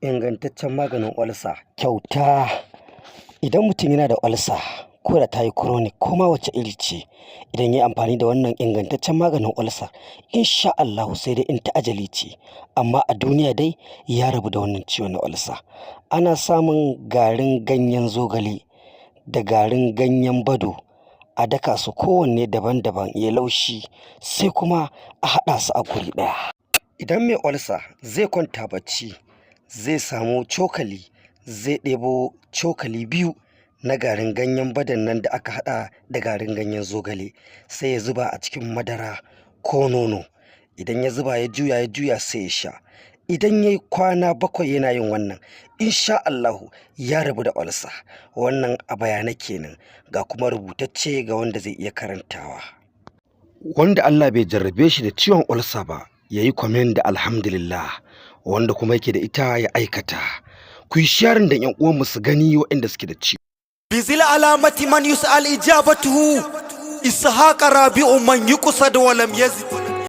Ingantaccen maganin olsa kyauta. Idan mutum yana da olsa, ko da ta yi chronic ko ma wace iri ce, idan ya yi amfani da wannan ingantaccen maganin olsa, insha Allahu sai dai in ta ajali ce, amma a duniya dai ya rabu da wannan ciwon na olsa. Ana samun garin ganyen zogale da garin ganyen bado, a daka su kowanne daban-daban ya laushi, sai kuma a haɗa su a guri ɗaya. Idan mai olsa zai kwanta bacci, zai samu cokali, zai ɗebo cokali 2 na garin ganyen badon nan da aka haɗa da garin ganyen zogale, sai ya zuba a cikin madara ko nono. Idan ya zuba, ya juya, ya juya, sai ya sha. Idan ya yi kwana 7 yana yin wannan, insha Allahu ya rabu da olsa. Wannan a bayyane kenan, ga kuma rubutacce ga wanda zai iya karantawa. Wanda Allah bai jarrabe shi da ciwon olsa ba, ya yi comment da alhamdulillah. Wanda kuma yake da ita, ya aikata. Ku yi sharing da 'yan uwanmu su gani, waɗanda suke da ciwo. بذي العلامة من يسأل إجابته إسحاق رابع من يقصد ولم يزد.